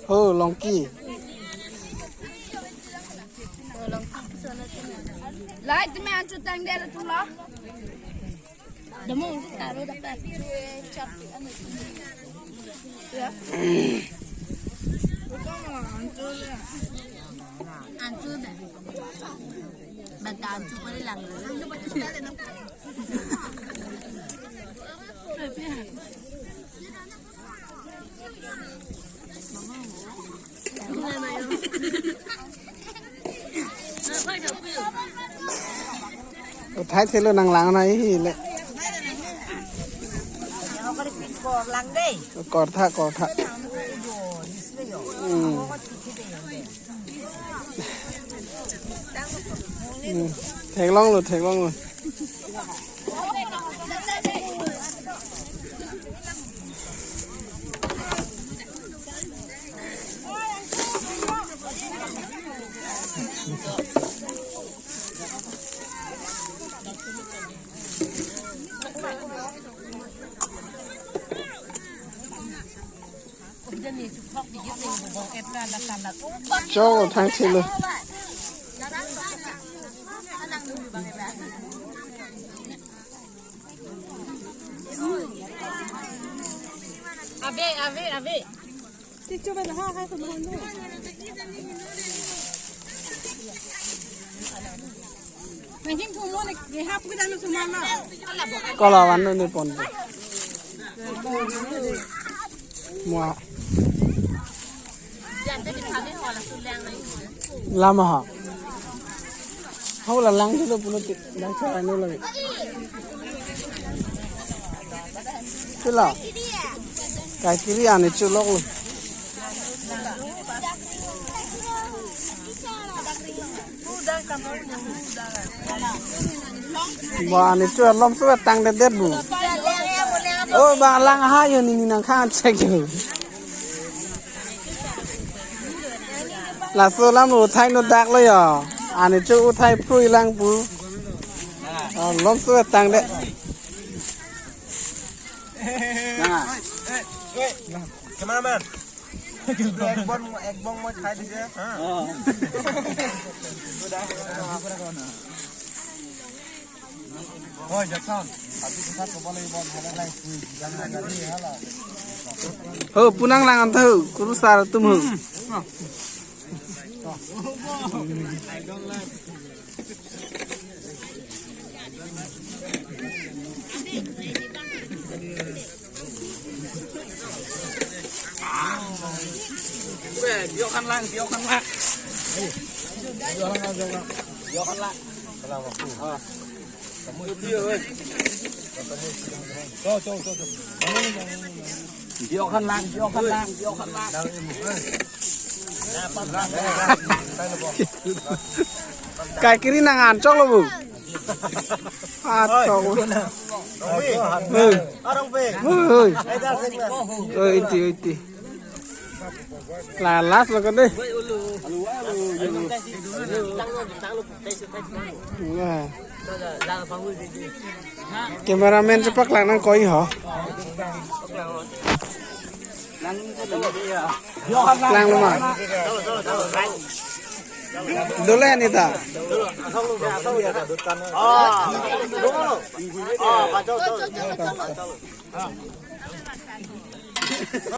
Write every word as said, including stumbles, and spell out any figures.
Ho, Longki. Light me anchu tang dela tu la. Demo taro dapat. Ya. Anchu da. Bata anchu pari lang. Uthai thelo nang lang na hi le. Kor tha, kor tha. Hmm. Hmm. Theklonglo, theklonglo. Cho thang thelo. Ave, ave, ave. Kola van ne pon. Mua. Lama ha. Hau la lang dolo puno ti, lang sa ano lagi. Sila. Kaikiri ani chulok lo. Ba ani chu alom su tangdedet bu. O ba lang ha yo ni ni nang khan chek yo. Laso alam uthai no dak lo yo. Ani chu uthai phrui lang pu. Alom su tangde. Cameraman. এক বন, এক বন মই খাই দিছে, হা? অ। অ, যাকচোন। আজি কথা ক'ব লাগিব, ভালে নাই, শুই যাম না, গাড়ী, হালা। Ho, punang lang anta ho, kuru sar tum ho. Biok khan lang, biok khan lang. Biok khan lang. Biok khan lang. Biok khan lang, biok khan lang, biok khan lang. Kaikiri nang anchok lo bu. Ato. Hoi. Hoi, hoi. Hoi, iti, iti. La last lo kade. Wah. Cameraman chepak lang nang koi ho. Lang lo ma. Dole ni ta.